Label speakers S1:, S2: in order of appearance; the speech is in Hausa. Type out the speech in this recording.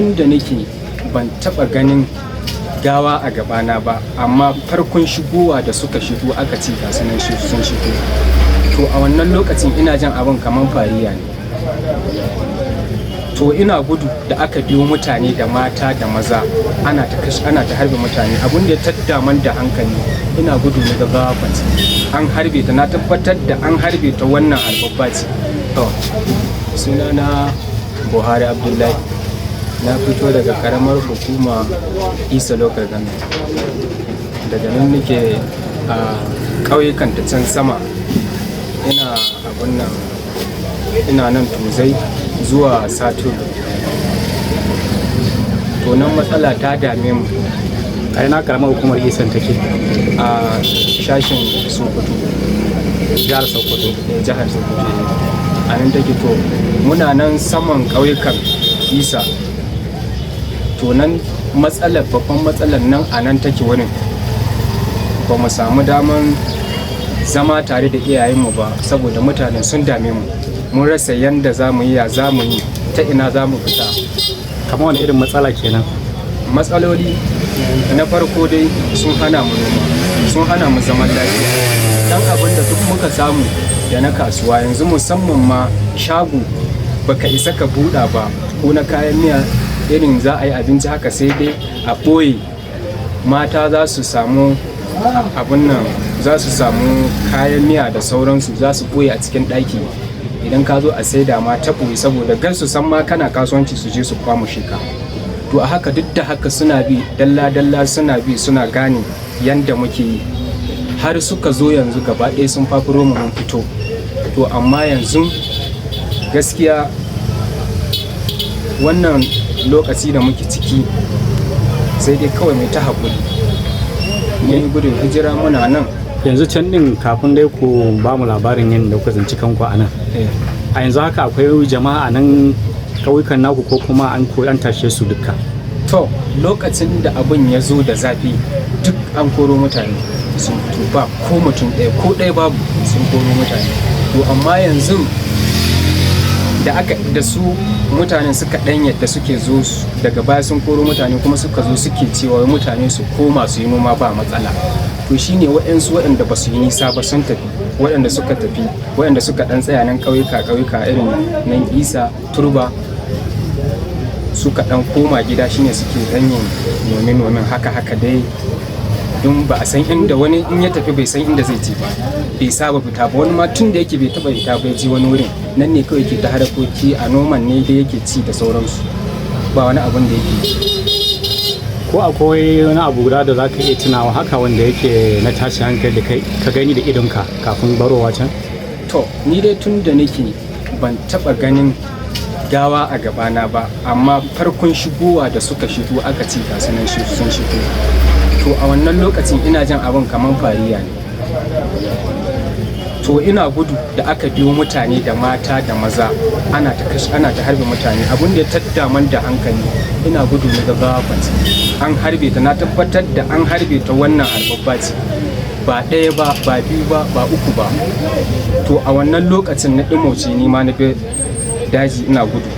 S1: Tun da nake ban taɓa ganin gawa a gabana ba, amma farkon shigowa da suka shigo, aka ce ga su nan sun shigo. To, a wannan lokacin ina jin abin kamar fariya ne. To, ina gudu da aka biyo mutane da mata da maza, ana ta kashe, ana ta harbe mutane. Abun da ya tadda man da hankali, ina gudu na gawa kwance, an harbe ta. Na tabbatar da an harbe ta, wannan harbabba ce. To, sunana Buhari Abdullahi, na fito daga karamar hukuma Isa Local Government. Daga nan nake a ƙauyukan ta can sama. Ina abun nan, ina nan Tuzai zuwa Satur. To, nan matsala ta dame mu.
S2: A ina karamar hukumar Isan take?
S1: A shashin Sokoto.
S2: Jihar Sokoto?
S1: Eh, jihar Sokoto, a nan take. To, muna nan saman ƙauyukan Isa. To, nan matsalar, babban matsalar nan a nan take. Wurin ba mu samu daman zama tare da iyayenmu ba saboda mutanen sun dame mu. Mun rasa yanda za mu yi, ya za mu yi, ta ina za mu fita.
S2: Kamar wani irin matsala kenan?
S1: Matsaloli na farko dai, sun hana mu noma, sun hana mu zaman lafiya. Dan abin da duk muka samu da na kasuwa yanzu, musamman ma shago, baka isa ka buɗa ba, ko na kayan miya irin za a yi abinci haka, sai dai a ɓoye. Mata za su samu abun nan, za su samu kayan miya da sauransu, za su ɓoye a cikin ɗaki. Idan ka zo a saida ma, ta ɓoye, saboda gar su san ma kana kasuwanci su je su kwamushe ka. To, a haka, duk da haka suna bi dalla dalla, suna bi suna gane yanda muke yi, har suka zo yanzu gaba ɗaya sun fafuro mu, mun fito. To, amma yanzu gaskiya wannan lokaci da muke ciki, sai dai kawai mai ta haƙuri. Mun yi gudun hijira, muna nan.
S2: Yanzu can din, kafin dai ku ba mu labarin yadda kuka tsinci kanku a nan, a yanzu haka akwai jama'a a nan ƙauyukan naku, ko kuma an tashe su duka?
S1: To, lokacin da abin ya zo da zafi, duk an koro mutane sun fito, ba ko mutum ɗaya, ko ɗaya babu, sun koro mutane. To, amma yanzu da aka da su mutanen suka ɗan yadda suke zo daga baya, sun koro mutane kuma suka zo suke cewa mutane su koma su yi noma, ba matsala. To, shine waɗansu waɗanda ba su yi nisa ba sun tafi. Waɗanda suka tafi, waɗanda suka ɗan tsaya nan ƙauyuka ƙauyuka irin nan Isa, Turba, suka ɗan koma gida, shine suke ɗan yin nome-nomen haka haka dai, don ba a san inda wani in ya tafi, bai san inda zai je ba, bai saba fita ba. Wani ma tun da yake bai taba fita ba, ji wani wurin nan ne kawai ke ta harakoki, a noman ne da yake ci da sauransu, ba wani abun da yake.
S2: Ko akwai wani abu guda da za ka iya tunawa haka wanda yake na tashi hankali da kai ka gani da idonka kafin barowa can?
S1: To, ni dai tun da nake ban taba ganin gawa a gabana ba, amma farkon shigowa da suka shigo, aka ce ga su nan sun shigo. To, a wannan lokacin ina jin abin kamar fariya ne. To, ina gudu da aka biyo mutane da mata da maza, ana ta kashe, ana ta harbe mutane. Abun da ya tadda man da hankali, ina gudu na gawa kwance, an harbe ta. Na tabbatar da an harbe ta, wannan harbabba ce, ba ɗaya ba, ba biyu ba, ba uku ba. To, a wannan lokacin na ɗimauce, ni ma na bi daji ina gudu.